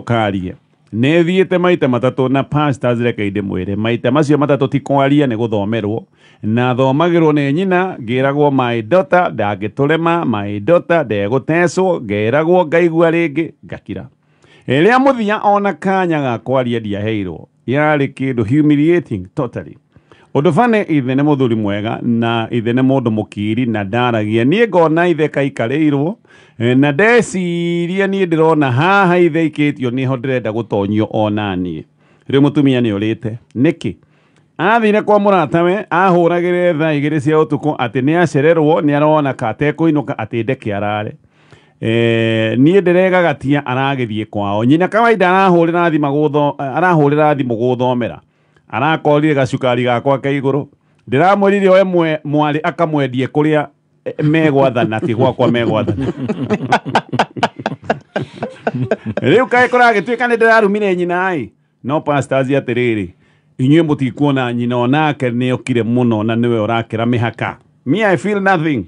Ndũkarie. Nĩ thiĩte maita matatũ na pastors, reke ndĩmwĩre, maita macio matatũ ti kwaria, nĩ gũthomerwo na thomagĩrwo nĩ nyina, ngĩragwo my daughter ndangĩtũrema, my daughter ndegũtecwo, ngeragwo ngaigua rĩngĩ ngakira. Rĩrĩa mũthia ona kanya ga kwaria ndiaheirwo, yarĩ kĩndũ humiliating totally. Ũndũ bane, ithe nĩ mũthuri mwega na ithe nĩ mũndũ mũkiri na ndaragia. Niĩ ngona ithe kaikarĩirwo na ndeciria niĩ ndĩrona haha ithe ikĩtio nĩho ndĩrenda gũtonyio ona niĩ. Rĩu mũtumia nĩ ũrĩte nĩkĩ athire kwa mũratawe ahũragĩre thaa 2 cia ũtukũ atĩ nĩ acererwo, nĩ arona ka atekũinũka, atĩ ndeke arare. Niĩ ndĩregagatia aragĩthiĩ kwao nyina kawaida, arahũrĩra thimũ arahũrĩra thimũ gũthomera, arakorire gacukari gakwa ke igũrũ. Ndĩramwĩrire oe mwarĩ akamwendie kũrĩa megwathana, ti gwakwa megwathana. Rĩu kaĩ kũragĩtuĩka nĩ ndĩrarumire nyina ĩ. No pastors, atĩrĩrĩ, inyuĩ mũtikuona nyina onake nĩ okire mũno na nĩwe ũrakĩra mĩhaka. Me, I feel nothing.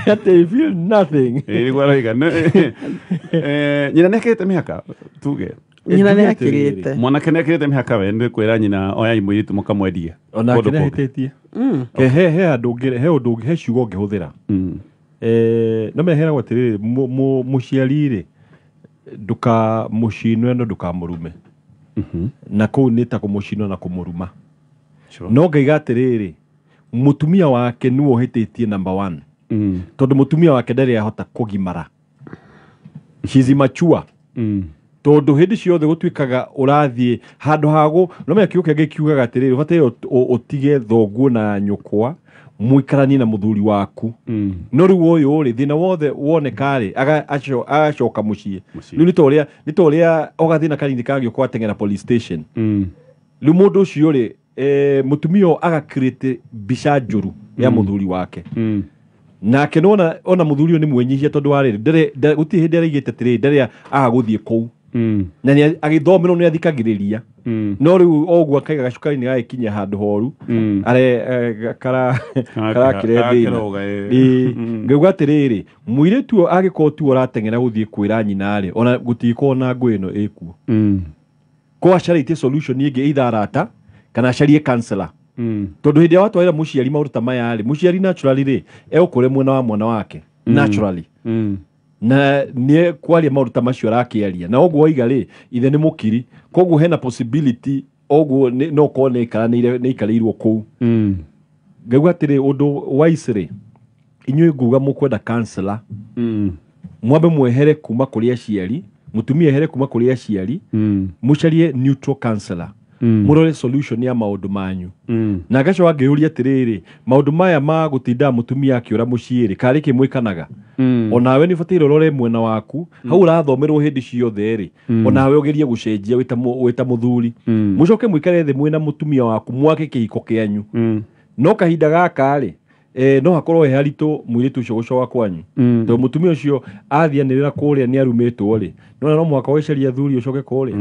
Atĩ I feel nothing. Ĩ, nĩguo aroiga. Nyina nĩ akĩrĩte mĩhaka tuge. Nyina nĩ akĩrĩte. Mwanake nĩ akĩrĩte mĩhaka, we nĩ kwĩra nyina oyai mũirĩtu mũkamwendie onake kũndũ nĩ kũngĩ. ahĩtĩtie. He handũ ũngĩ, he ũndũ ũngĩ, he ciugo ũngĩhũthĩra. No meheragwo atĩrĩrĩ, mũciari rĩ, ndũkamũcinwe no ndũkamũrume, na kũu nĩ ta kũmũcinwa na kũmũruma. No ngaiga atĩrĩrĩ, mũtumia wake nĩwe ũhĩtĩtie number one, tondũ mũtumia wake ndarĩ ahota kũgimara, she's immature, tondũ hĩndĩ ciothe gũtuĩkaga ũrathiĩ handũ hago no menya kiugo kĩngĩ kiugaga atĩrĩrĩ, ũbataire ũtige thoguo na nyũkwa mũikaranie na mũthuri waku. No rĩu ũyũ rĩ, thĩna wothe woneka rĩ, agacoka mũciĩ. Mũciĩ. Rĩu nĩ ta ũrĩa o gathĩna kanini kangĩũka ateng'era police station. Rĩu mũndũ ũcio rĩ, mũtumia ũyũ agacreate mbica njũru ya mũthuri wake. Nake nona ona mũthuri ũyũ nĩ mwĩnyihia, tondũ wa rĩrĩ, gũtirĩ hĩndĩ araigĩte atĩrĩrĩ ndarĩ aga gũthiĩ kũu na nĩ agĩthomerwo nĩ athikagĩrĩria. No rĩu o ũguo akaiga gacukari nĩ gagĩkinya handũ horu are karakĩre thĩna. Karakĩroga, ĩ. Ĩĩ. Ngauga atĩrĩrĩ, mũirĩtu ũyũ angĩkorwo tu ũrateng'era gũthiĩ kwĩra nyina rĩ, ona gũtigĩkorwo na ngũĩ ĩno ĩkuo, ko acarĩtie solution ĩngĩ, either arata kana acarie counselor, tondũ hĩndĩ ĩrĩa watwarĩra mũciari maũndũ ta maya rĩ, mũciari naturally rĩ, egũkũre mwena wa mwana wake naturally, na nĩ kwaria maũndũ ta macio arakĩaria na ũguo oiga rĩ, ithe nĩ mũkiri, koguo hena possibility ũguo no korwo nĩ aikarĩirwo kũu. Ngauga atĩrĩ, ũndũ wise rĩ, inyuĩ nguga mũkwenda counselor, mwambe mwehere kuma kũrĩ aciari, mũtumia ehere kuma kũrĩ aciari, mũcarie neutral counselor, mũrore solution ya maũndũ manyu. Na ngacoka ngĩyũria atĩrĩrĩ, maũndũ maya ma gũtinda mũtumia akĩũra mũciĩ rĩ, karĩ kĩ mwĩkanaga? Onawe nĩ ũbataire ũrore mwena waku hau ũrathomerwo hĩndĩ ciothe rĩ, onawe ũgerie gũcenjia wĩta mũthuri, mũcoke mũikare thĩ mwĩna mũtumia waku, mwake kĩhiko kĩanyu. No kahinda gaka rĩ, no hakorwo he haritũ mũirĩtu ũcio gũcoka kwanyu, tondũ mũtumia ũcio athianĩrĩra kũrĩa nĩ arumĩtwo rĩ, nona no mũhaka ũgĩcaria athuri ũcoke kũrĩa.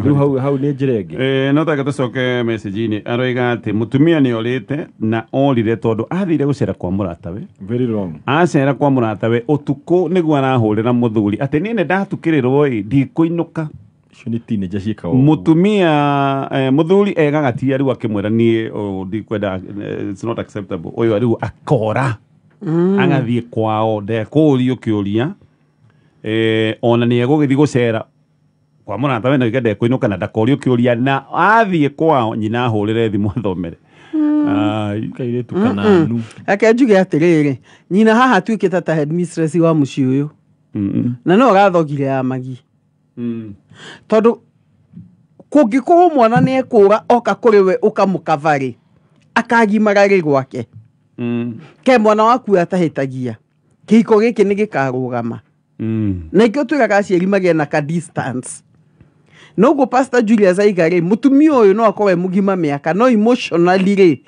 Rĩu hau nĩ njĩra ĩngĩ. No taka tũcoke message-inĩ. Aroiga atĩ mũtumia nĩ orĩte na orire tondũ athire gũcera kwa mũratawe. Very wrong. Acera kwa mũratawe ũtukũ nĩguo arahũrĩra mũthuri atĩ niĩ nĩ ndatukĩrĩrwo ĩ, ndikũinũka. Icio nĩ teenager ciĩkaga ũguo. Mũtumia, mũthuri egagatia rĩu akĩmwĩra niĩ, oh, ndikwenda, it's not acceptable. Ũyũ rĩu akora agathiĩ kwao, ndekũũrio kĩũria, ona nĩ egũgĩthiĩ gũcera kwa mũratawe na oige ndekũinũka na ndakorio kĩũria, na athiĩ kwao nyina ahũrĩre thimũ athomere. Ai. Kairĩtu kananu. Reke njuge atĩrĩrĩ, nyina haha atuĩkĩte ta headmistress wa mũciĩ ũyũ, na no ũrathogire ya magi, tondũ kũngĩkorwo mwana nĩ ekũra oka kũrĩ we ũkamũkabarĩ akagimara rĩ gwake, ke mwana waku atahĩtagia, kĩhiko gĩkĩ nĩ gĩkarũgama. Na ikĩo twĩraga aciari magĩe na ka distance. Noguo Pastor Julius aiga rĩ, mũtumia ũyũ no akorwo e mũgima mĩaka, no emotionally rĩ,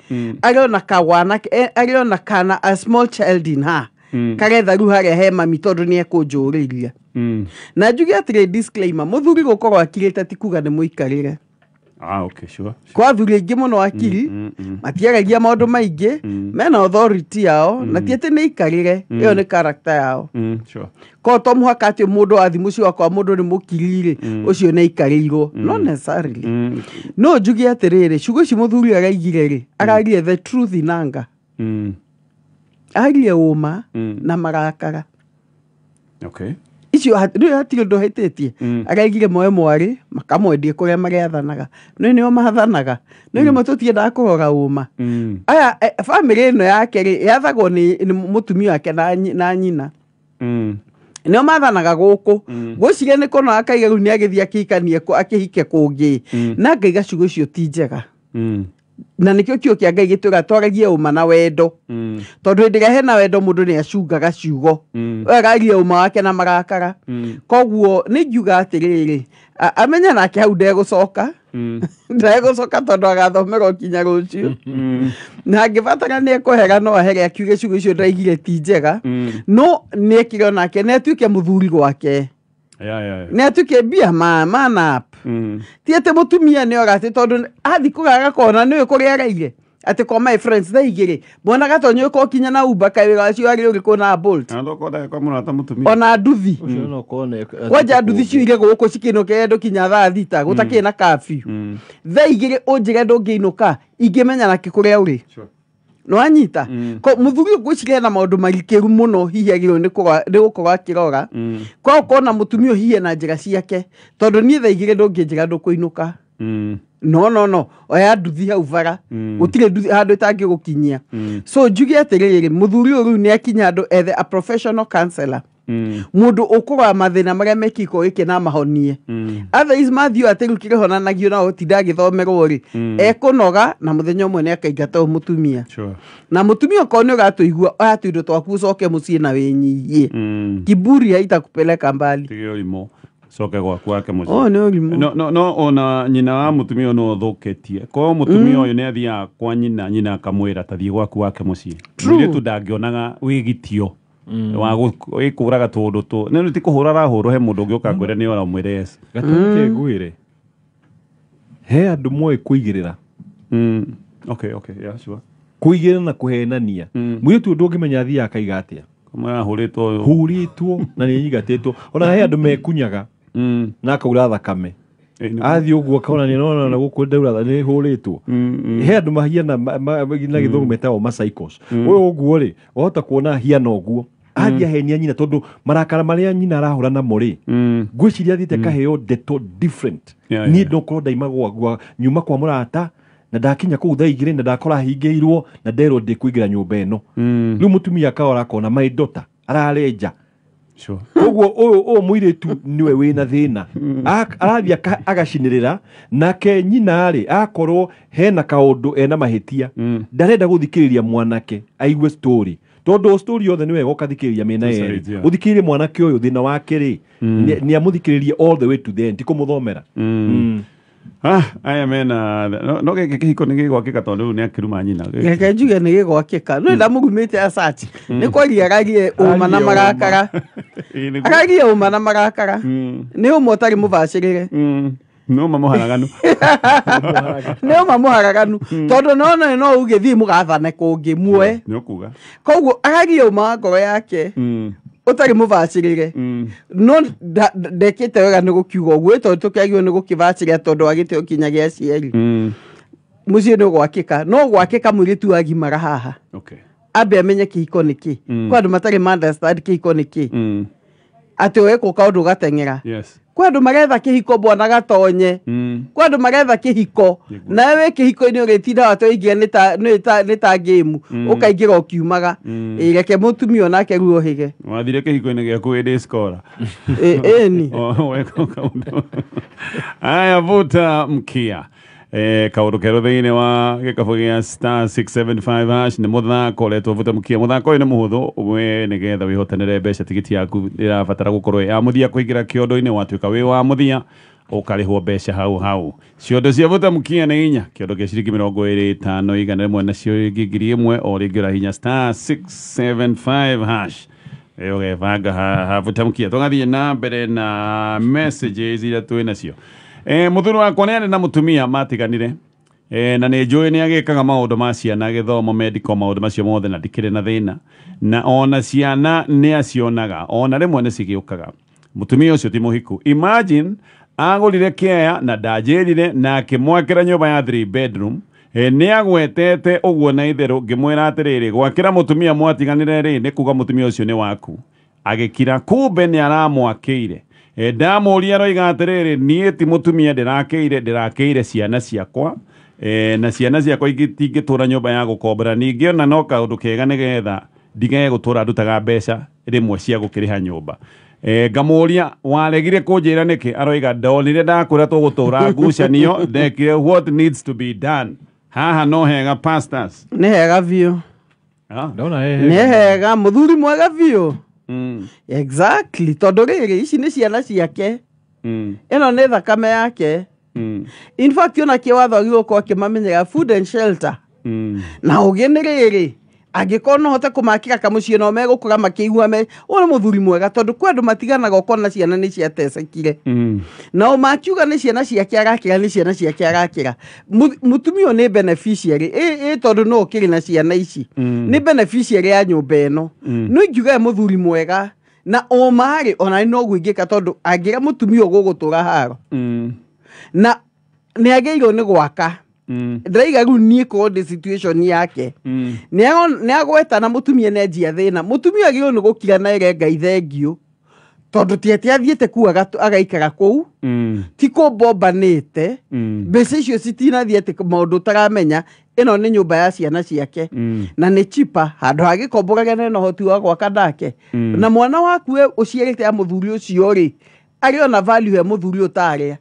arĩ ona kawana, arĩ ona kana a small child in her, karetha rĩu harĩa he mami tondũ nĩ ekũnjũrĩria. Na njuge atĩrĩ, disclaimer, mũthuri gũkorwo akirĩte ti kuga nĩ mũikarĩre. Ah, okay, sure. Kwa athuri aingĩ mũno akiri matiaragia maũndũ maingĩ, mena authority yao na ti atĩ nĩ ikarĩre, ĩyo nĩ character yao. Sure. Ko to mũhaka atĩ mũndũ athi mũciĩ wakwa mũndũ nĩ mũkiri rĩ, ũcio nĩ aikarĩirwo, not necessarily. No njuge atĩrĩrĩ, ciugo ici mũthuri araigire rĩ, ararie the truth in anger. Arie ũma na marakara. Okay. Icio rĩu hatirĩ ũndũ hĩtĩtie. Araigire moe mwarĩ makamwendie kũrĩa marĩathanaga, no nĩo mathanaga, no rĩmwe tũtiendaga kũrora ũma. Aya bamĩrĩ ĩno yake rĩ, yathagwo nĩ mũtumia wake na nyina. Nĩo mathanaga gũkũ. Ngwĩciria nĩ kũno akaiga rĩu nĩ agĩthiĩ akĩhikanie akĩhike kũngĩ. Na ngaiga ciugo icio ti njega. Na nĩkĩo kiugo kĩa Ngai gĩtwĩra twaragie ũma na wendo. Tondũ hĩndĩ ĩrĩa hena wendo mũndũ nĩ acungaga ciugo. We araria ũma wake na marakara. Koguo nĩ ngiuga atĩrĩrĩ, amenye nake hau ndegũcoka. Ndegũcoka tondũ agathomerwo kinya rũciũ. Na angĩbatara nĩ ekũhera no ahere akiuge ciugo icio ndaigire ti njega. No nĩ ekire onake nĩ atuĩke mũthuri gwake. Yeah. Nĩ atuĩke mbia man up. Ti atĩ mũtumia nĩ ora atĩ tondũ athiĩ kũrara kona nĩũĩ kũrĩa araire. Atĩ kwa my friends thaa igĩrĩ. Mwana gatonyo ũyũ kinya na Uber kaĩ wĩra wacio arĩ ũrĩkũ na Bolt. Na ndũkwenda kwa mũrata mũtumia. Ona nduthi. Ũcio no ũkorwo nĩ- Kwanja nduthi ciũire gũkũ cikĩinũka andũ kinya thaa thita gũtakĩrĩ na curfew. Thaa igĩrĩ ũnjĩre ndũngĩinũka ingĩmenya nakĩ kũrĩa ũrĩ. Sure. Nĩwanyita? Ko mũthuri ũyũ ngwĩciria ena maũndũ marikĩru mũno hihi agĩrĩirwo nĩ gũkorwo akĩrora. Kwa ũkona mũtumia ũyũ hihi ena njĩra ciake tondũ niĩ thaa igĩrĩ ndũngĩnjĩra ndũkũinũka. No oya nduthi hau bara. Gũtirĩ nduthi handũ ĩtangĩgũkinyia. So njuge atĩrĩrĩ, mũthuri ũyũ rĩu nĩ akinya handũ ethe a professional counselor. Mũndũ ũkũrora mathĩna marĩa me kĩhiko gĩkĩ na amahonie. Otherwise mathiĩ atĩ rĩu kĩrĩhonanagio na ũtinda agĩthomerwo rĩ, ekũnoga na mũthenya ũmwe nĩ akaingata ũyũ mũtumia. Sure. Na mũtumia okorwo nĩ ũratũigua, oya tũindo twaku ũcoke mũciĩ na wĩnyihie. Kiburi haitakupeleka mbali. Tige ũrimũ coke gwaku wake mũciĩ. Ũyũ nĩ ũrimũ. No ona nyina wa mũtumia ũyũ no ũthũkĩtie. Korwo mũtumia ũyũ nĩ athiaga kwa nyina, nyina akamwĩra tathiĩ gwaku wake mũciĩ. Mũirĩtu ndangĩonaga wĩgitio wa wĩkũraga tũũndũ tũ. Nĩ ti kũhũra arahũrwo, he mũndũ ũngĩ ũka kwĩra nĩ ũramwĩra yes. Gatũrũ ke ngwĩre. He andũ moĩ kũigĩrĩra. Okay, yeah, sure. Kũigĩrĩra na kũhenania. Mũirĩtu ũyũ ndũngĩmenya athiaga akaiga atĩa. Kamwe ahũrĩtwo ũyũ. Hũrĩtwo na nĩ anyingatĩtwo. Ona he andũ mekunyaga. Na akaura thakame. Athiĩ ũguo akona nĩ nona na gũkũ ndaura nĩ hũrĩtwo. He andũ mahiana na gĩthũngũ metagwo ma psychos. Ũyũ ũguo rĩ, wahota kuona hiana ũguo. Athiĩ ahenia nyina tondũ marakara marĩa nyina arahũra namo rĩ, ngwĩciria athiĩte akaheo ndeto different. Niĩ ndokorwo ndaima gwa nyuma kwa mũrata na ndakinya kũu thaa igĩrĩ na ndakora hingĩirwo na nderwo ndĩkũingĩra nyũmba ĩno. Rĩu mũtumia akahora akona my daughter ararenja. Sure. Koguo ũyũ mũirĩtu nĩwe wĩna thĩna. Arathiĩ agacinĩrĩra nake nyina rĩ akorwo hena kaũndũ ena mahĩtia. Ndarenda gũthikĩrĩria mwanake aigue story. Tondũ story yothe nĩ wega ũkathikĩrĩria mĩena yerĩ. Ũthikĩrĩrie mwanake ũyũ thĩna wake rĩ, nĩ amũthikĩrĩrie all the way to the end, ti kũmũthomera. Aya mena no gĩkĩ kĩhiko nĩ gĩgwakĩka tondũ rĩu nĩ akĩruma nyina. Reke njuge nĩ gĩgwakĩka. No ndamũrumĩte as such. Nĩ kwaria ararie ũma na marakara. Ararie ũma na marakara. Nĩ ũma ũtarĩ mũbacĩrĩre. Nĩ ũma mũharaganu. Nĩ ũma mũharaganu. Tondũ no no ũgĩthiĩ mũgathane kũngĩ muoe. Nĩ ũkuga. Koguo ararie ũma wa ngoro yake. Ũtarĩ mũbacĩrĩre. No ndekĩte wega nĩ gũkiuga ũguo tondũ tũkĩagĩrĩirwo nĩ gũkĩbacĩrĩra tondũ wa gĩtĩo kinya gĩa aciari. Mũciĩ nĩ ũgwakĩka. No gwakĩka mũirĩtu agimara haha. Okay. Ambe amenye kĩhiko nĩ kĩ. Kwa andũ matarĩ ma understand kĩhiko nĩ kĩ. Atĩ wekwo kaũndũ ũgateng'era. Yes. Kwa andũ maretha kĩhiko bwana gatonye. Kwa andũ maretha kĩhiko. Nawe wĩ kĩhiko-inĩ ũrĩtinda watũ ũingĩra nĩ ta game. Ũkaingĩra ũkiumaga. Reke mũtumia onake rĩu ũhĩge. Wathire kĩhiko-inĩ gĩaku wĩ day scholar. Ĩni. Weka kaũndũ. Aya, vuta mkia. Kaũndũ kerũ thĩinĩ wa gĩkabũ gĩa star 675 hash nĩ mũthako ũretwo vuta mkia. Mũthako ũyũ nĩ mũhũthũ we nĩgetha wĩhotanĩre mbeca. Tigiti yaku ĩrabatara gũkorwo ya mũthia kũingĩra kĩondo-inĩ, watuĩka wĩ wa mũthia ũkarĩhwo mbeca hau hau. Ciondo cia vuta mkia nĩ inya, kĩondo kĩa ciringi 25 100 nacio ingĩ 1000 o rĩngĩ ũrahinya star 675 hash ũgebanga havuta mkia. Tũgathiĩ na mbere na messages iria twĩ nacio. Muthuri wakwa nĩ arĩ na mũtumia matiganire. Na nĩ njũĩ nĩ agĩkaga maũndũ ma ciana, gĩthomo, medical, maũndũ macio mothe, na ndikĩrĩ na thĩna, na ona ciana nĩ acionaga, ona rĩmwe nĩ cigĩũkaga. Mũtumia ũcio ti mũhiku. Imagine agũrire kĩea na ndanjĩrire, na akĩmwakĩra nyũmba ya 3 bedroom. Nĩ agwetete ũguo na itherũ. Ngĩmwĩra atĩrĩrĩ, gwakĩra mũtumia mwatiganire rĩ, nĩ kuga mũtumia ũcio nĩ waku. Agĩkira, kumbe nĩ aramwakĩire. Ndamũria aroiga atĩrĩrĩ, niĩ ti mũtumia ndĩrakĩire, ndĩrakĩire ciana ciakwa. Na ciana ciakwa itingĩtũra nyũmba ya gũkombora. Ningĩ ona no kaũndũ kega nĩgetha ndigage gũtũra ndutaga mbeca rĩmwe cia gũkĩrĩha nyũmba. Ngamũria waregire kũnjĩra nĩkĩ? Aroiga ndonire ndakwĩra tũgũtũra ngucanio, ndekire what needs to be done. Haha no hega, pastors? Nĩ hega biũ. Ndona he Nĩ hega, mũthuri mwega biũ. Exactly, tondũ rĩrĩ, ici nĩ ciana ciake. Ĩno nĩ thakame yake. In fact, ona kĩwatho agĩrĩirwo gũkorwo akĩmamenyera food and shelter. Na ũgĩ nĩ rĩrĩ, angĩkorwo no hote kũmakĩra kamũciĩ no megũkũra makĩigua me ũyũ nĩ mũthuri mwega, tondũ kwĩ andũ matiganaga ũkona ciana nĩ ciatecekire. Nao makiuga nĩ ciana ciake arakĩra, nĩ ciana ciake arakĩra. Mũtumia ũyũ nĩ beneficiary ĩ tondũ no ũkĩrĩ na ciana ici, nĩ beneficiary ya nyũmba ĩno. No ingiuga e mũthuri mwega na ũmarĩ ona nĩ noguo ingĩka, tondũ angĩra mũtumia ũyũ gũgũtũra haro na nĩ agĩrĩirwo nĩ gwaka. Ndĩraiga rĩu niĩ korwo ndĩ situation yake, nĩ agweta na mũtumia nĩ anjia thĩna. Mũtumia agĩrĩirwo nĩ gũkira na ere Ngai thengiũ, tondũ ti atĩ athiĩte kuu agaikara kũu, ti kũmbombanĩte. Mbeca icio citinathiĩ atĩ maũndũ ũtaramenya. Ĩno nĩ nyũmba ya ciana ciake na nĩ chipa handũ ha gĩkomborage na ũhoti wa gwaka nake. Na mwana waku we ũciarĩte ya mũthuri ũcio rĩ, arĩ ona value he mũthuri ũtarĩa.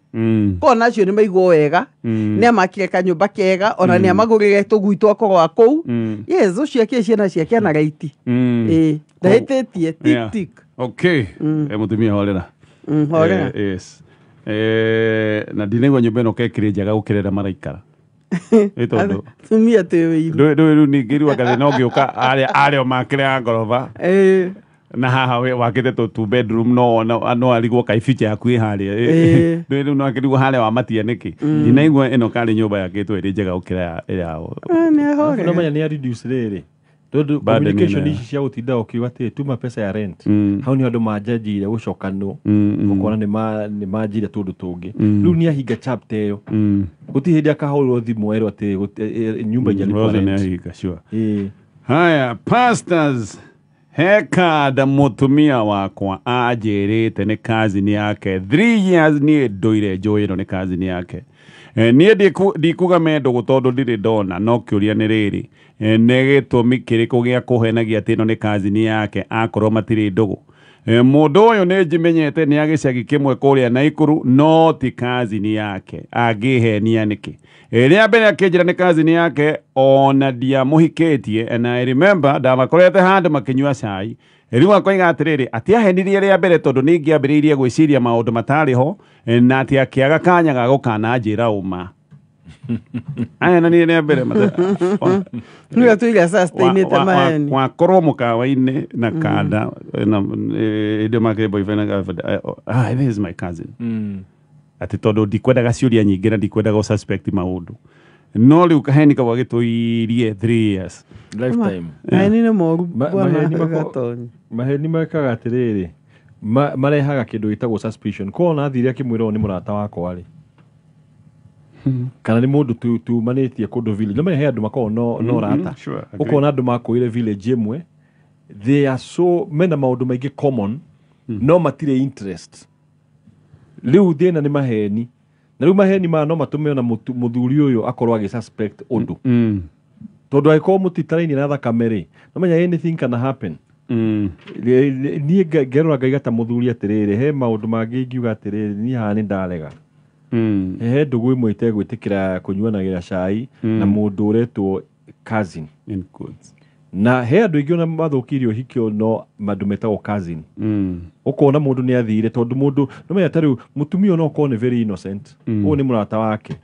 Kona acio nĩ maigwo wega, nĩ amakire kanyũmba kega, ona nĩ amagũrĩre tũgui twa kũrũa kũu. Yes, ũcio akĩrĩ ciana ciake na raiti. Ĩ ndahĩtĩtie tik. Tik. Okay. Mũtumia horera. Horera. Yes. Na ndinaigua nyũmba ĩno kekĩrĩ njega gũkĩra ĩrĩa maraikara. Ĩ tondũ tumia twĩ wĩiru. Ndũĩ rĩu ningĩ rĩu anga thĩna ũngĩũka arĩa o makĩre ya ngoroba na haha wakĩte tũ two bedroom, no no arigwo kai future yaku ĩ harĩa. Ndũĩ rĩu no akĩrigwo harĩa wamatia nĩkĩ. Ndinaigua ĩno karĩ nyũmba yakĩtwo ĩrĩ njega gũkĩra yao. Nĩ ahorera. No menya nĩ reduce rĩrĩ, tondũ Burden communication ĩno. ici cia gũtinda ũkiuga atĩ tuma pesa ya rent, hau nĩ andũ manjanjiire gũcokanwo, ũkona nĩ manjire tũndũ tũngĩ. Rĩu nĩ ahinga chapter ĩyo. Gũtirĩ hĩndĩ akahũrwo thimũ erwo atĩ nyumba ijalipwa Rose nĩ rent. ahinga, sure. Ĩĩ. Haya, pastors, he kanda mũtumia wakwa anjĩrĩte nĩ cousin yake 3 years. Niĩ ndũire njũĩ ĩno nĩ cousin yake. Niĩ ndikuga me ndũgũ tondũ ndirĩ ndona, no kĩũria nĩ rĩrĩ, nĩ gĩtũmi kĩrĩkũ gĩa kũhenagia atĩ ĩno nĩ cousin yake akorwo matirĩ ndũgũ? Mũndũ ũyũ nĩ njimenyete, nĩ agĩcagi kĩmwe kũrĩa Naikuru, no ti cousin yake. Angĩhenia nĩkĩ? Rĩa mbere akĩnjĩra nĩ cousin yake ona ndiamũhikĩtie, and I remember ndamakorete handũ makĩnyua cai. Rĩu akoiga atĩrĩrĩ, atĩ ahenirie rĩa mbere tondũ nĩ ingĩambĩrĩirie gwĩciria maũndũ matarĩ ho, na atĩ akĩaga kanya ga gũkananjĩra ũma. Ahenanirie rĩa mbere Nĩwe tũiga sustainĩte maheni. Wakorwo mũkawa-inĩ na kanda na hĩndĩ ĩyo makĩrĩ boyfriend na girlfriend, ah, this is my cousin, atĩ tondũ ndikwendaga ciũria nyingĩ na ndikwendaga suspect maũndũ, no rĩu kaheni kau agĩtũirie 3 years. Lifetime. Maheni nĩ moru, bwana maheni Gatonyi. Maheni mekaga atĩrĩrĩ, marehaga kĩndũ gĩtagwo suspicion. Ko ona athire akĩmwĩra ũyũ nĩ mũrata wakwa rĩ, kana nĩ mũndũ tumanĩtie kũndũ village. No he andũ makoragwo no rata. Sure, agree. Ũkona andũ makũire village ĩmwe, they are so mena maũndũ maingĩ common, no matirĩ interest. Rĩu thĩna nĩ maheni, na rĩu maheni maya no matũme ona mũthuri ũyũ akorwo agĩ suspect ũndũ, tondũ angĩkorwo mũtitarainie na thakame rĩ, no menya anything can happen. Niĩ ngerora ngaiga ta mũthuri atĩrĩrĩ, he maũndũ mangĩ ingiuga atĩrĩrĩ, niĩ haha nĩ ndarega. He ndũgũ ĩmwe itegwĩtĩkĩra kũnyuanagĩra cai na mũndũ ũretwo cousin. In quotes. Na he andũ aingĩ ona mathũkĩirio ũhiki no andũ metagwo cousin. Ũkona mũndũ nĩ athire tondũ mũndũ no menya ta rĩu mũtumia no okorwo nĩ very innocent, ũyũ nĩ mũrata wake,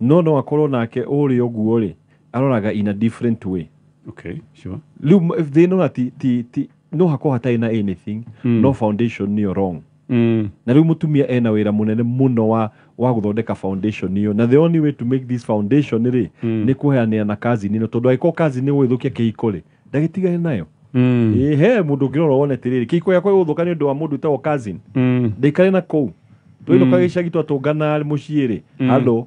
no no akorwo nake ũrĩa ũguo rĩ aroraga in a different way. Okay, sure. Rĩu thĩna ona ti no hakorwo hatarĩ na anything, no foundation nĩyo wrong. Na rĩu mũtumia ena wĩra mũnene mũno wa Wa gũthondeka foundation ĩyo, na the only way to make this foundation rĩ, nĩ kũheanĩra cousin ĩno, tondũ angĩkorwo cousin nĩ gũgĩthũkia kĩhiko rĩ, ndagĩtigane nayo. Ĩ he mũndũ ũngĩrora wone atĩrĩrĩ, kĩhiko gĩakwa gĩgũthũka nĩ ũndũ wa mũndũ wĩtagwo cousin, ndaikare na kũu twainũka gĩcagi twatũngana mũciĩ rĩ halo,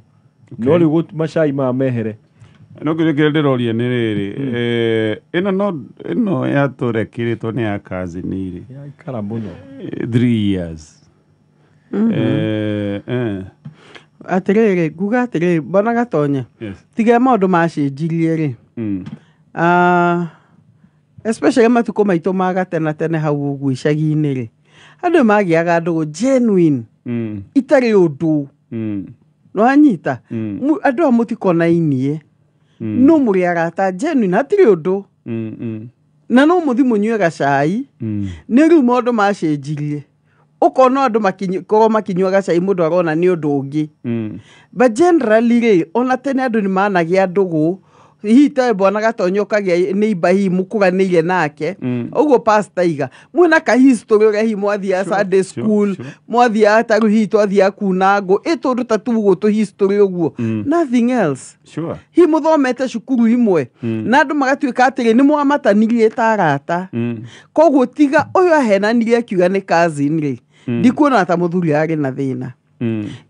no rĩu macai maya mehere. No kĩrĩa kĩrĩa ndĩroria nĩ rĩrĩ, ĩno no ĩno yatũrekĩrĩtwo nĩ ya cousin rĩ, yaikara mũno. 3 years. Atĩrĩrĩ, nguga atĩrĩrĩ, mbona Gatonye, tiga maũndũ macenjirie rĩ, especially matukũ maitũ ma gatena tene hau ũguo icagi-inĩ rĩ, andũ magĩaga ndũgũ genuine itarĩ ũndũ. Nĩwanyita? Andũ aya mũtikonainie, no mũrĩ arata genuine, hatirĩ ũndũ, na no mũthi mũnyue gacai. Nĩ rĩu maũndũ macenjirie, ũkona andũ makorwo makĩnyua gacai, mũndũ arona nĩ ũndũ ũngĩ. But generally rĩ, ona tene andũ nĩ managĩa ndũgũ, hihi ta bwana Gatonyo ũkagĩa neighbor hihi mũkũranĩire nake, ũguo pastor iga mwĩna ka history ũrĩa hihi mwathiaga Sunday school, mwathiaga ta rĩu hihi twathiaga kuna ngũ ĩ tũndũ ta tuguo tũ history ũguo, nothing else. Hihi mũthomete cukuru imwe, na andũ magatuĩka atĩrĩ nĩ mwamatanirie ta arata. Koguo tiga ũyũ ahenanirie akiuga nĩ cousin rĩ, ndikuona ta mũthuri arĩ na thĩna.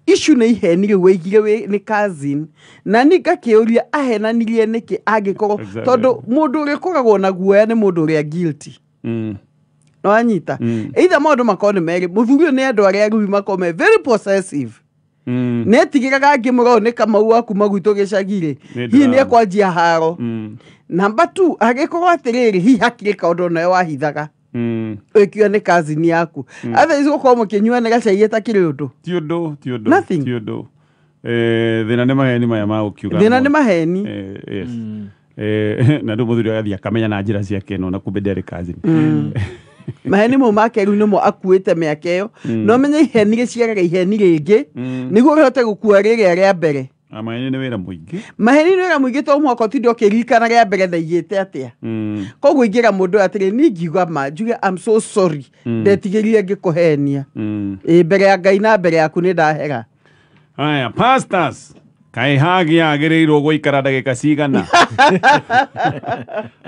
Issue nĩ iheni rĩu waigire nĩ cousin, na ni ngakĩũria ahenanirie nĩkĩ angĩkorwo, tondũ mũndũ ũrĩa ũkoragwo na guoya nĩ mũndũ ũrĩa guilty. Nĩwanyita? Either maũndũ makorwo nĩ merĩ, mũthuri ũyũ nĩ andũ arĩa rĩu makorwo me very possessive, netigĩraga ngĩmũra ũyũ nĩ Kamau wa kuma gwitũ gĩcagi rĩ, Nĩ hihi nĩ drama. ekwanjia haro. Number two, angĩkorwo atĩrĩrĩ, hihi hakĩrĩ kaũndũ nawe wahithaga, ĩkiuga nĩ cousin yaku, otherwise gũkorwo mũkĩnyuanĩra gacai ĩtakĩrĩ ũndũ. Ti ũndũ, ti ũndũ. Nothing. Ti ũndũ. Thĩna nĩ maheni maya ma gũkiuga. Thĩna nĩ maheni. Yes. Na rĩu mũthuri agathiĩ akamenya na njĩra ciake ĩno na kumbe ndĩarĩ cousin. Maheni mau make rĩu nĩmo akuĩte mĩaka ĩyo, no menye iheni rĩciaraga iheni rĩngĩ, nĩguo rĩhote gũkua rĩrĩa rĩa mbere. Na maheni nĩ wĩra mũingĩ. Maheni nĩ wĩra mũingĩ, to mũhaka ũtinde ũkĩririkana rĩa mbere ndaigĩte atĩa. Koguo ingĩra mũndũ ũyũ atĩrĩ, niĩ ngiuga ma njuge, "I'm so sorry, ndetigĩrire ngĩkũhenia." Ĩ mbere ya Ngai na mbere yaku nĩ ndahera. Haya, pastors, kaĩ hagi yagĩrĩirwo gũikara ndagĩka cigana,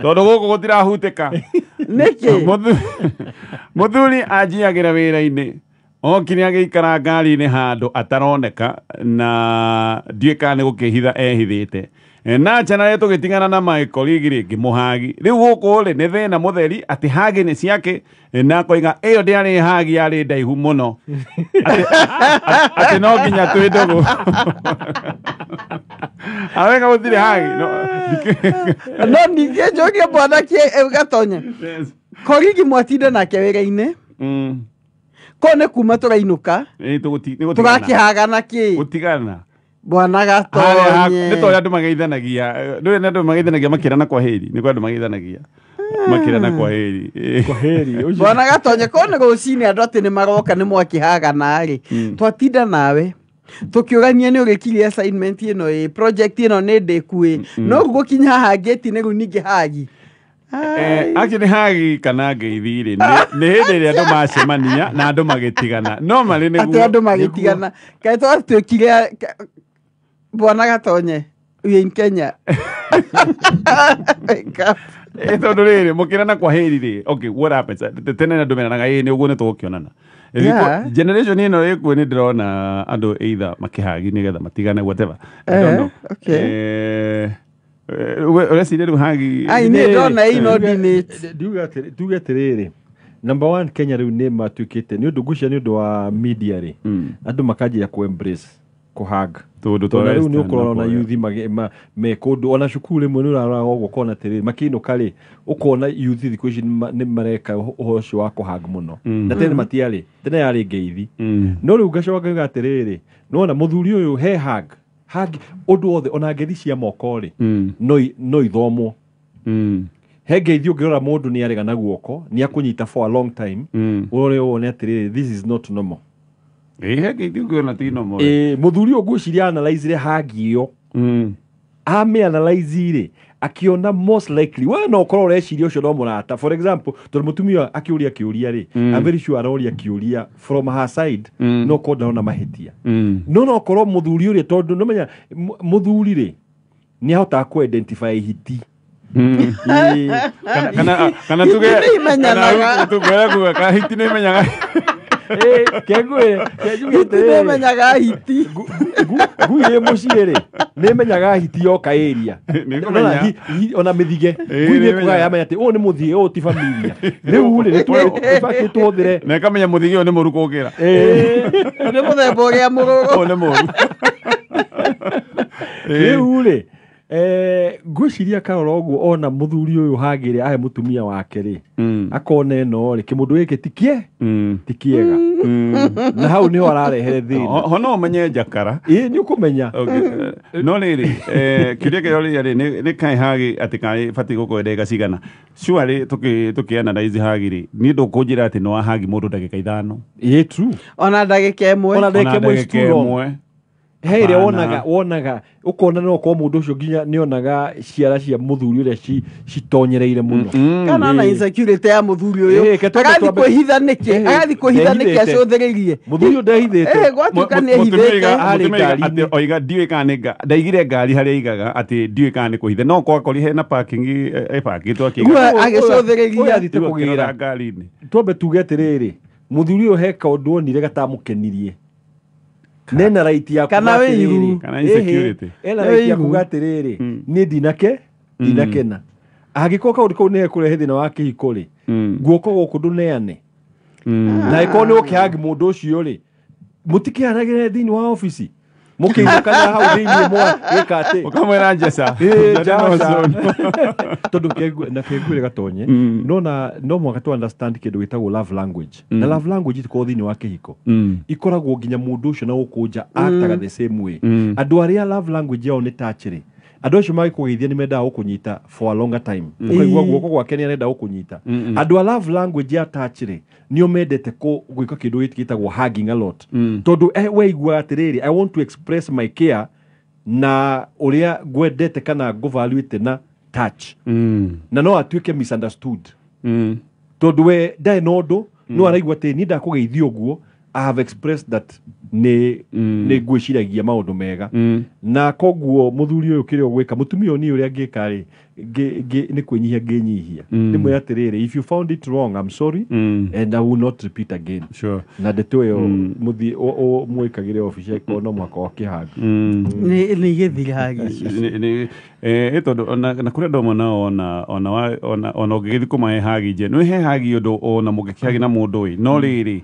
tondũ gũkũ gũtirahutĩka? Nĩkĩ? Mũthuri anjiagĩra wĩra-inĩ, okire agĩikara ngari-inĩ handũ ataroneka, na ndiũĩ kana nĩ gũkĩhitha ehithĩte. Na njanare tũgĩtigana na my colleague rĩ, ngĩmũhagi. Rĩu gũkũ rĩ, nĩ thĩna mũtheri atĩ hagi nĩ ciake, na akoiga ĩyo ndĩarĩ hagi, yarĩ ndaihu mũno, atĩ no nginya twĩ ndũgũ awega gũtirĩ hagi no. No ningĩ njũrie bwana Gatonye, korigi mwatinda nake wĩra-inĩ, ko nĩ kuma tũrainũka? Nĩ gũtigana. Tũrakĩhagana kĩ? Gũtigana. Bwana Harĩa Gatonye. Nĩ torĩa andũ mageithanagia, ndũĩ nĩ andũ mageithanagia makĩrana kwa heri, nĩ kwa andũ mageithanagia makĩrana kwa heri. Kwa heri ũcio. Bwana Gatonye, ko nĩ rũcinĩ andũ atĩ nĩ maroka nĩ mwakĩhagana rĩ, twatinda nawe tũkĩũrania nĩ ũrĩkirie assignment ĩno, ĩ project ĩno nĩ ndĩku, ĩ no rĩu gũkinya haha ngĩti-inĩ rĩu ningĩ hagi. Actually hagi kana ngeithi rĩ, nĩ hĩndĩ ĩrĩa andũ macemania na andũ magĩtigana normally Atĩ nĩguo. Andũ magĩtigana, kaĩ twatuĩkire bwana Gatonye, we in Kenya. Wake up. Tondũ rĩrĩ, mũkĩrana kwa heri rĩ, okay, what happens? Tene andũ meranaga ĩ nĩ ũguo nĩ tũgũkĩonana. Generation ĩno ĩkuo nĩ ndĩrona andũ either makĩhagi nĩgetha matigane, whatever, I don't know. Ũreciria rĩu hagi? Ai, niĩ ndona ĩ inordinate. Tuge atĩrĩrĩ, number one, Kenya rĩu nĩ matuĩkĩte nĩ ũndũ ngwĩciria nĩ ũndũ wa media rĩ, andũ makanjia ku embrace kũhag. Tũndũ twa Tondũ rĩu nĩ Western ũkorwo na na youth me kũndũ ona cukuru rĩmwe nĩ ũraroraga ũguo ũkona atĩrĩrĩ makĩinũka rĩ, ũkona youth thikũ ici nĩ mareka ũhoro ũcio wa kũhag mũno, na tene matiarĩ, tene yarĩ ngeithi. No rĩu ngacoka ngauga atĩrĩrĩ, nĩwona mũthuri ũyũ he hug hug ũndũ wothe, ona ngeithi cia moko rĩ, no ithomwo. He ngeithi ũngĩrora mũndũ nĩ arega na guoko, nĩ akũnyita for a long time, ũrore wone atĩrĩrĩ, this is not normal. Ĩ he ngeithi ũngĩona ti normal. Ĩ mũthuri ũyũ ngwĩciria analyzire hug ĩyo, amĩ analyze rĩ, Akiona most likely we no ũkorwo ũreciria ũcio no mũrata. For example, tondũ mũtumia akĩũria kĩũria rĩ, I'm very sure aroria kĩũria from her side, no korwo ndarona mahĩtia. No korwo mũthuri ũrĩa, tondũ nĩmenya mũthuri rĩ nĩ ahotaga kũ identify hiti. Kana tuge Hiti nĩimenyanaga. Kana tuge kana hiti nĩimenyaga. Kengwĩre, kenjuge Hiti atĩrĩrĩ. nĩmenyaga hiti. Ngui ĩ mũciĩ rĩ nĩmenyaga hiti yoka area. Nĩkũmenya. Ona mĩthige. Ngui nĩmenya. nĩkugaga yamenya atĩ ũyũ nĩ mũthiĩ, ũyũ ti familia. Rĩu rĩ nĩtũbatiĩ tũhũthĩre. Na ĩkamenya mũthige ũyũ nĩ mũru kũngĩra. Nĩ mũthemba ũrĩa mũrũrũ. Ũyũ nĩ mũru. Rĩu rĩ ngwĩciria karora ũguo ona mũthuri ũyũ hagĩrĩ ahe mũtumia wake rĩ, akona ĩno rĩ kĩmũndũ gĩkĩ ti kĩega, na hau nĩho ararehere thĩna. Ho no ũmenye njakara. Ĩĩ nĩ ũkũmenya. Okay. No rĩrĩ, kĩũria kĩrĩa ũrĩa rĩ nĩ kaĩ hagi atĩ kaĩ batiĩ gũkorwo ndagĩka cigana? Surely tũkĩ analyze hagi rĩ, niĩ ndũkũnjĩra atĩ nĩ wahagi mũndũ ndagĩka 5. Ĩĩ true. Ona ndagĩka ĩmwe. Ona ndagĩka ĩmwe is too long. Ĩmwe. He ĩrĩa Hapana. wonaga ũkona no ũkorwo mũndũ ũcio nginya nĩonaga ciara cia mũthuri ũrĩa citonyereire mũno. Kana ona insecurity ya mũthuri ũyũ. Ĩĩ, ke Agathiĩ twambe- kwĩhitha nĩkĩ? Ĩĩ, Agathiĩ kwĩhitha nĩkĩ ndehithĩte. acũthĩrĩirie? Mũthuri ũyũ ndehithĩte. Ĩĩ, gwatuĩka nĩ ehithĩte. Arĩ ngari-inĩ. Atĩ oiga ndiũĩ kana nĩ ndaigire ngari harĩa aigaga atĩ ndiũĩ kana nĩ kũhitha, no kwakori hena parking ĩbangĩtwo akĩiga. Rĩu agĩcũthĩrĩria. Ũyũ athiĩte Rĩu akĩrora kũgĩra. ngari-inĩ. Twambe tuge atĩrĩrĩ, mũthuri ũyũ he kaũndũ onire gatamũkenirie. Nena right ya Kana kuga wĩiru. atĩrĩrĩ. Kana insecurity. Ĩhĩ, ena right ya Wĩiru. kuga atĩrĩrĩ, niĩ ndinakena. Angĩkorwo kaũndũ kau nĩgekũrehe thĩna wa kĩhiko rĩ, guoko gũkũ ndũneane. Na ĩkorwo nĩ ũkĩhagi mũndũ ũcio rĩ, mũtikĩhanagĩre thĩinĩ wa obici. Mũkĩinũkana hau thĩinĩ mwa gwĩka atĩ. Ũkamwĩra njeca. Ĩĩ, Njeca no njaca. zone. Tondũ na kengwĩre gatonye, no na no mũhaka tu understand kĩndũ gĩtagwo love language. Na love language itikoragwo thĩinĩ wa kĩhiko, ikoragwo nginya mũndũ ũcio na gũkũ nja actaga the same way. Andũ arĩa love language yao nĩ touch rĩ, andũ acio magĩkũgeithia nĩ mendaga gũkũnyita for a longer time, ũkaigua guoko gwake nĩ arenda gũkũnyita. Andũ a love language ya touch rĩ, nĩo mendete gwĩka kĩndũ gĩkĩ gĩtagwo hugging a lot, tondũ weiguaga atĩrĩrĩ, I want to express my care na ũrĩa ngwendete kana ngũvaluĩte na touch. Na no atuĩke misunderstood, tondũ we ndarĩ na ũndũ, no araigua atĩ niĩ ndakũgeithia ũguo, I have expressed that nĩ ngwĩciragia maũndũ mega. Na koguo mũthuri ũyũ kĩrĩa ũgwĩka mũtumia ũyũ, niĩ ũrĩa ngĩka rĩ, nĩ kwĩnyihia ngĩnyihia, ndĩmwĩre atĩrĩrĩ, if you found it wrong, I'm sorry and I will not repeat again. Na ndeto ĩyo mũthiĩ mwĩkagĩre obici angĩkorwo no mũhaka wakĩhanga. Nĩ igĩthire hagi icio. Ĩ tondũ na kũrĩ andũ amwe nao ona ũngĩgĩthiĩ kũmahe hagi nje nĩ he hagi ũndũ ona mũngĩkĩhagi na mũndũ ĩ no rĩrĩ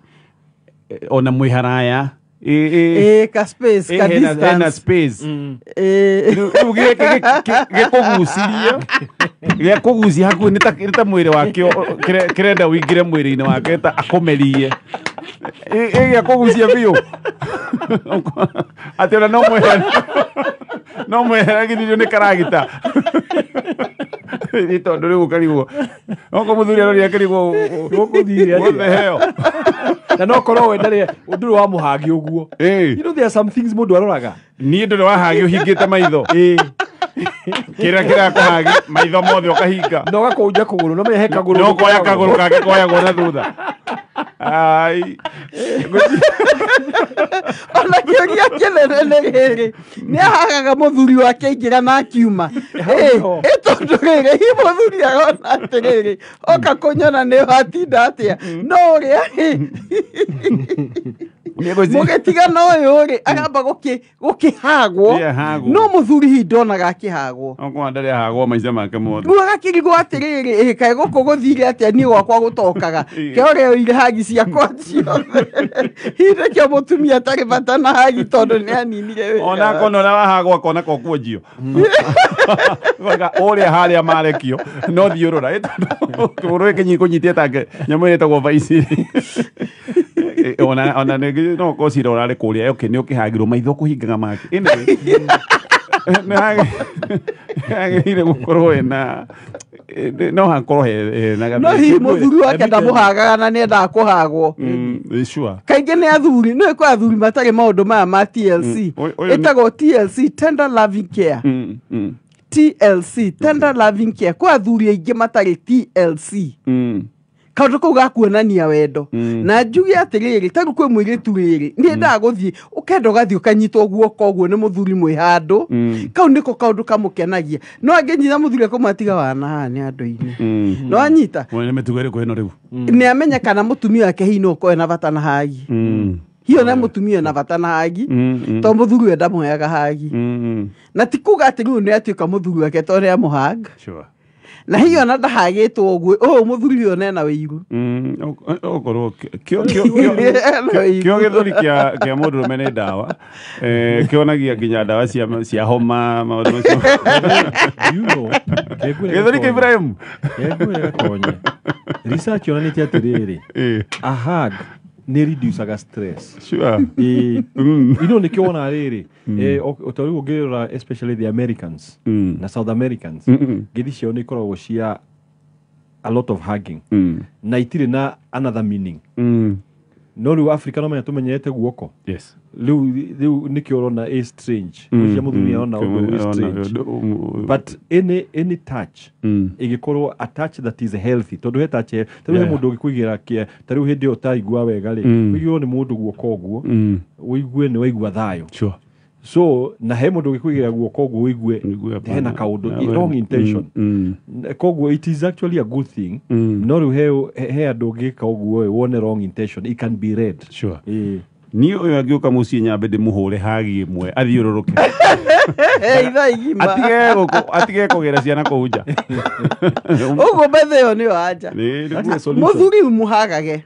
ona mwĩ haraya Ĩĩ, ka space, ka hena distance. space. Ĩĩ. Rĩu gĩkũgucirie gĩakũgucia hakuhĩ nĩ ta mwĩrĩ wakĩo kĩrenda ũingĩre mwĩrĩ-inĩ wake ta akũmerie. Ĩ gĩakũgucia biũ atĩ ona no mweheragithio nĩ karagita. Nĩ tondũ rĩu ũkarigwo oko mũthuri aroria akĩrigwo Gũkũthire atĩa? what the hell. Na no korwo we ndarĩ ndũrĩ wa mũhagi ũguo. You know there are some things mũndũ aroraga. Niĩ ndũrĩ wahagi ũhingĩte maitho. Kĩrĩa kĩrakũhagi maitho mothe ũkahinga. Na ũgakũnja kũgũrũ no menye he kagũrũ. No koya kagũrũ kake koyagwo na thutha. Ai. Ona kĩũria kĩnene nĩ rĩrĩ, nĩ ahagaga mũthuri wake aingĩra na akiuma? Nĩho. Ĩ tondũ rĩrĩ hi mũthuri arona atĩrĩrĩ, oka kũnyona nĩ watinda atĩa, no ũrĩa mũgĩtigana ũyũ rĩ aramba gũkĩhagwo. Ĩ, ahagwo. No mũthuri hihi ndonaga akĩhagwo? Okorwo ndarĩ ahagwo maica make mothe. Rĩu agakĩrigwo atĩrĩrĩ, ĩ kaĩ gũkũ gũthire atĩa, niĩ gwakwa gũtokaga ke ũrĩa oire hagi ciakwa ciothe. Hihi nĩkĩo mũtumia atarĩ bata na hagi, tondũ nĩ aninire wĩra. Ona akona ũrĩa wahagwo akona ko kuonjio. Ũrĩa harĩa marekio no thiũrũra. Ĩ tondũ kĩgũrũ gĩkĩ kũnyitie take nyamũ ĩrĩa ĩtagwo vaici. Ona ningĩ no korwo cira ũrarĩ kũrĩa, okay, nĩ ũkĩhagirwo maitho kũhingaga make. Anyway, nĩ hagĩrĩire gũkorwo hena no hakorwo hena No hihi mũthuri wake ndamũhagaga na nĩendaga kũhagwo? Sure. Kaingĩ nĩ athuri, nĩ kwĩ athuri matarĩ maũndũ maya ma TLC. Ũyũ Ĩtagwo TLC, tender loving care. TLC, tender loving care. Kwa athuri aingĩ matarĩ TLC. Kaũndũ kau gakuonania wendo. Na njuge atĩrĩrĩ, ta rĩu kwĩ mũirĩtu rĩrĩ, niĩ gũthiĩ ũkenda ũgathiĩ ũkanyitwo guoko ũguo nĩ mũthuri mwĩ handũ. Kau nĩko kaũndũ kamũkenagia. No angĩnyita mũthuri akũmatiga wana haha nĩ andũ-inĩ. No anyita. Nĩ mĩtugo ĩrĩkũ ĩno rĩu? Nĩ amenya kana mũtumia wake hihi no ũkorwo ena bata na hagi. Hiyo na mũtumia na bata na hagi. To mũthuri we ndamũheaga hagi. Na ti kuga atĩ rĩu nĩ atuĩka mũthuri wake to nĩ amũhag. Sure. Na hiyo na ndahagĩtwo ũguo ũũ mũthuri ũyũ nena wĩiru. Okorwo kĩo gĩthũri kĩa mũndũrũme nĩ ndawa. Kĩonagia nginya ndawa cia homa maũndũ macio. You know, gĩthũri kĩa Ibrahim. Gatonye. Research yonanĩtie atĩrĩrĩ, a hug nĩ reducaga stress. Sure. You know, nĩkĩo wona rĩrĩ, ta rĩu ũngĩrora especially the Americans na South Americans, ngeithi ciao nĩ ikoragwo cia a lot of hugging. Na itirĩ na another meaning. No rĩu Africa no menya tũmenyerete guoko. Yes. Rĩu nĩkĩo ũrona ĩ strange. Ũcio mũthuri arona ũndũ wĩ strange. But any touch ĩgĩkorwo a touch that is healthy, tondũ he touch ta rĩu he mũndũ ũngĩkũigĩra kĩa ta rĩu hĩndĩ ĩyo ũtaigua wega rĩ, ũigĩrwo nĩ mũndũ guoko ũguo ũigue nĩ waigua thayũ. Sure. So na he mũndũ ũngĩkũigĩra guoko ũguo ũigue hena kaũndũ wrong intention. Koguo it is actually a good thing. No rĩu he andũ ũngĩka ũguo wone wrong intention, it can be read. Sure. Niĩ ũyũ angĩũka mũciĩ nyambe ndĩmũhũre hagi ĩmwe athiũrũrũke. Atige kũgĩra ciana kũu nja. Ũguo bethe ĩyo nĩyo anja. Mũthuri mũhagage.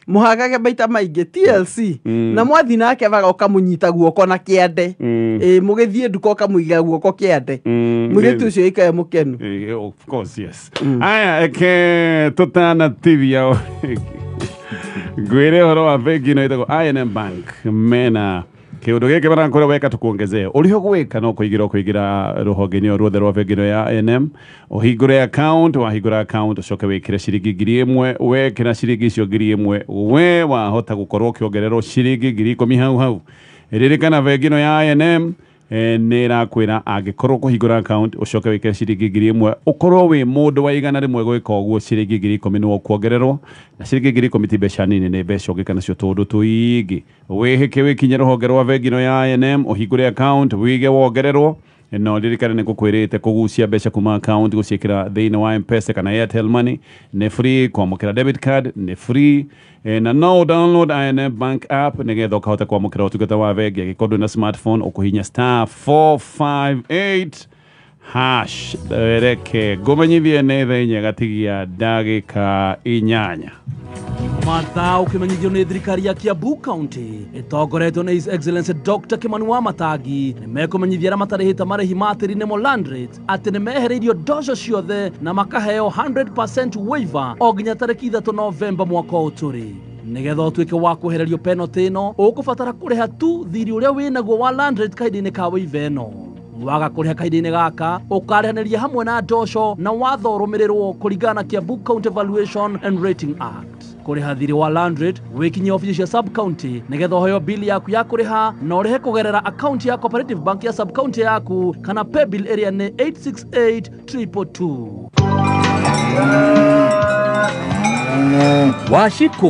Mũhagage maita maingĩ TLC. Na mwathi nake vaga ũkamũnyita guoko na kĩande. Mũgĩthiĩ nduka ũkamũiga guoko kĩande. Mũirĩtu ũcio aikare mũkenu. Of course, yes. Aya, eke tũtanatithia ngwire ũhoro wa bengi ĩno ĩtagwo I&M Bank mena kĩũndũ gĩkĩ marakwĩra weka tũkuongezee ũrĩa ũgwĩka no kũingĩra rũhonge-inĩ o ruothe rwa bengi ĩno ya I&M ũhingũre account, wahingũra account ũcoke wĩkĩre ciringi 1,000, wekĩra ciringi icio 1,000 we wahota gũkorwo ũkĩongererwo ciringi 10,000 hau hau. Ririkana bengi ĩno ya I&M nĩ ĩrakwĩra angĩkorwo kũhingũra account ũcoke wĩkĩre ciringi 1,000 ũkorwo wĩ mũndũ wa 100 gwĩka ũguo ciringi 10,000 nĩ ũkuongererwo, na ciringi 10,000 ti mbeca nini, nĩ mbeca ũngĩka nacio tũũndũ tũingĩ. Wĩhĩke wĩkinye rũhonge rwa bengi ĩno ya I&M ũhingũre account wĩige wongererwo. No ririkana nĩ ngũkwĩrĩte kũgucia mbeca kuma account gũciĩkĩra thĩinĩ wa M-Pesa kana Airtel Money nĩ free, kwamũkĩra debit card nĩ free, na no download I&M Bank app nĩgetha ũkahota kwamũkĩra ũtungata wa bengi. Angĩkorwo ndũrĩ na smartphone ũkũhihinya *458#. Reke ngũmenyithie nĩ thaa inya gatigia ndagĩka 8. Mathaa ũkĩmenyithio nĩ thirikari ya Kiambu County ĩtongoretio nĩ His Excellency Dr. Kimani Wamatangi nĩ mekũmenyithia arĩa matarĩhĩte marĩhi ma tĩri nĩmo land rates atĩ nĩ mehereirio ndoco ciothe na makaheo 100% waiver o nginya tarĩki 3 Novemba mwaka ũyũ tũrĩ. Nĩgetha ũtuĩke wa kwehererio penalty ĩno ũkũbatara kũrĩha tu thirĩ ũrĩa wĩnaguo wa land rate kahinda-inĩ ka waiver ĩno. Waga kũrĩha kahinda-inĩ gaka ũkarĩhanĩria hamwe na ndoco na watho ũrũmĩrĩrwo kũringana na Kiambu County Valuation and Rating Act. Kũrĩha thirĩ wa land rate wĩkinyie obici cia sub county nĩgetha ũheo bili yaku ya kũrĩha na ũrĩhe kũgerera akaunti ya Cooperative Bank ya sub county yaku kana paybill ĩrĩa nĩ 868222. Washiko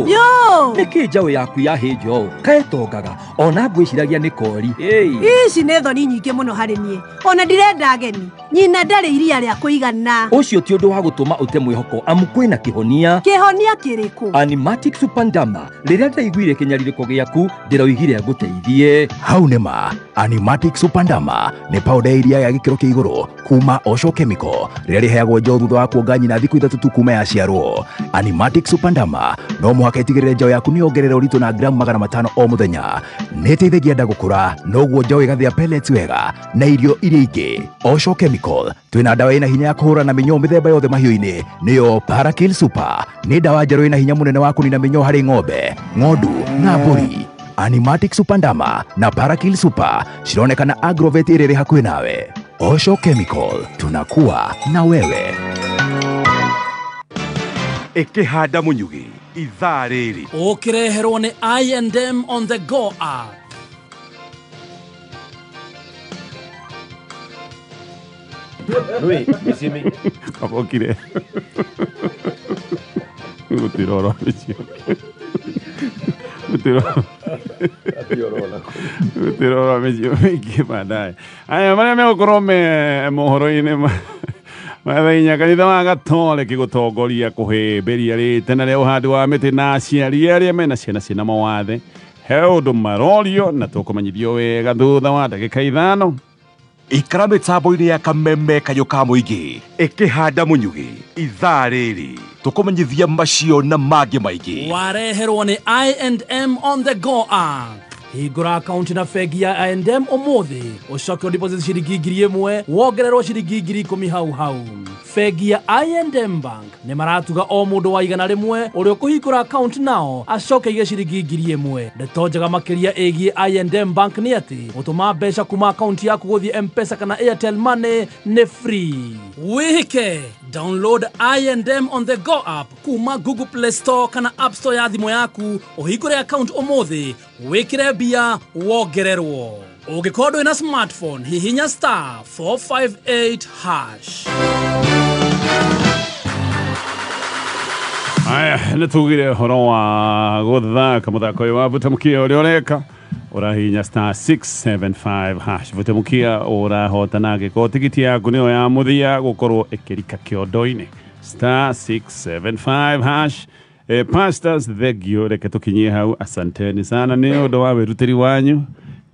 nĩkĩ njaũ yaku yahĩnja ũũ kaĩtongaga ona ngwĩciragia nĩ kori. Ici nĩ thoni nyingĩ mũno harĩ niĩ ona ndirenda ageni nyina ndarĩ iria rĩa kũigana. Ũcio ti ũndũ wa gũtũma ũte mwĩhoko amu kwĩna kĩhonia. Kĩhonia kĩrĩkũ? Animatic Supandama. Rĩrĩa ndaiguire kĩnyarirĩko gĩaku ndĩroigire ngũteithie. Hau nĩ ma Animatic Supandama nĩ powder ya iria ya gĩkĩro kĩa igũrũ kuma Osho Chemical rĩrĩa rĩheagwo njaũ thutha wa kuonga nyina thikũ 3 tu kuma yaciarwo. Animatic Supandama no mũhaka ĩtigĩrĩre njaũ yaku nĩ yongerera ũritũ na gramu 500 o mũthenya. Nĩ ĩteithagia nda gũkũra noguo njaũ ĩgathĩa pellets wega na irio iria ingĩ. Osho Chemical twĩna ndawa ĩna hinya ya kũhũrana na mĩnyoo mĩthemba yothe mahiũ-inĩ nĩyo Parakill Super. Nĩ ndawa njerũ ĩna hinya mũnene wa kũnina mĩnyoo harĩ ng'ombe, ng'ondu na mbũri. Animatic Supandama na Parakill Super cironekana Agrovet ĩrĩa ĩrĩ hakuhĩ nawe. Osho Chemical, tunakuwa na wewe. Ĩkĩhanda mũnyugĩ ithaa rĩrĩ ũkĩreherwo nĩ I&M on the go app. Nĩ mĩciĩ mĩingĩ Kabokire. Gũtirora mĩciĩ. Gũtirora. Gũtirora mĩciĩ mĩingĩ baadaye. Aya marĩa megũkorwo me mohoro-inĩ mathainya kanitha wa Gatoliki gũtongoria kũhĩmbĩria rĩtana rĩa ũhandi wa mĩtĩ na aciari arĩa mena ciana ciĩna mawathe he ũndũ marorio na tũkũmenyithio wega thutha wa ndagĩka 5. Ikara mĩtambo-inĩ ya kameme kayũ ka mũingĩ ĩkĩhanda mũnyugĩ ithaa rĩrĩ tũkũmenyithia macio na mangĩ maingĩ. Wareherwo nĩ I&M on the go app. Hingũra akaunti na bengi ya I&M ũmũthĩ ũcoke ũdeposit ciringi 1,000 wongererwo ciringi 10,000 hau hau. Bengi ya I&M Bank nĩ maratuga o mũndũ wa 100 ũrĩa ũkũhingũra akaunti nao acoke aige ciringi 1,000. Ndeto njega makĩria ĩgiĩ I&M Bank nĩ atĩ gũtũma mbeca kuma akaunti yaku gũthiĩ M-Pesa kana Airtel Money nĩ free. Wĩhĩke download I&M on the go app kuma Google Play Store kana App Store ya thimũ yaku ũhingũre account ũmũthĩ wĩkĩre mbia wongererwo. Ũngĩkorwo ndũrĩ na smartphone hihinya star 458 hash. Aya nĩ tugire ũhoro wa gũthaka mũthako ũyũ wa Vuta Mkia ũrĩa ũreka ũrahihinya star 675 hash. Vuta Mkia ũrahotana angĩkorwo tigiti yaku nĩyo ya mũthia gũkorwo ĩkĩrika kĩondo-inĩ star 675 hash. Pastors thengio, reke tũkinyie hau. Asanteni sana nĩ ũndũ wa wĩrutĩri wanyu,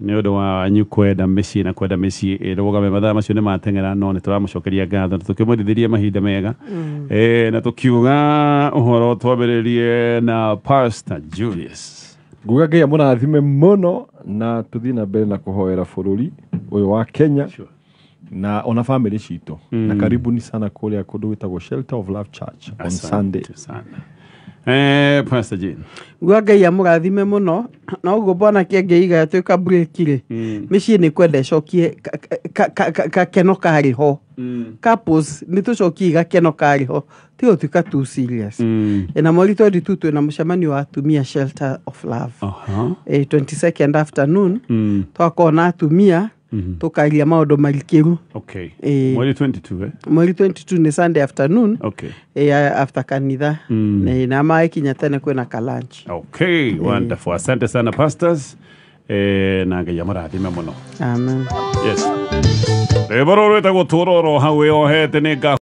nĩ ũndũ wanyu kwenda mĩciĩ na kwenda mĩciĩ ĩrũgame. Mathaa macio nĩ mateng'era no nĩ tũramũcokeria ngatho na tũkĩmwendithĩria mahinda mega. Na tũkiuga ũhoro twambĩrĩrie na Pastor Julius. Nguga Ngai amũrathime mũno na tũthiĩ na mbere na kũhoera bũrũri ũyũ wa Kenya. Sure. Na ona family citũ. Na karibuni sana kũrĩa kũndũ gwĩtagwo Shelter of Love Church on Sunday. Sana. Pastor Jane. Nguga Ngai amũrathime mũno na ũguo bwana kĩengeiga yatuĩka break rĩ mĩciĩ nĩ kwenda ĩcokie gakeno karĩ ho. Couples nĩ tũcokie gakeno karĩ ho ti gũtuĩka too serious. Na mweri 22 twĩna mũcemanio wa atumia Shelter of Love. 22nd afternoon twakorwo na atumia tũkaria maũndũ marikĩru. Okay. Mweri 22 Mweri 22 nĩ Sunday afternoon. Okay. After kanitha. Na maĩkinya tene kwĩna ka lunch. Okay, wonderful. Asante sana pastors. Na Ngai amũrathime mũno. Amen. Yes. Rwĩmbo rũrũ rwĩtagwo Tũroro hau wĩohete nĩ nga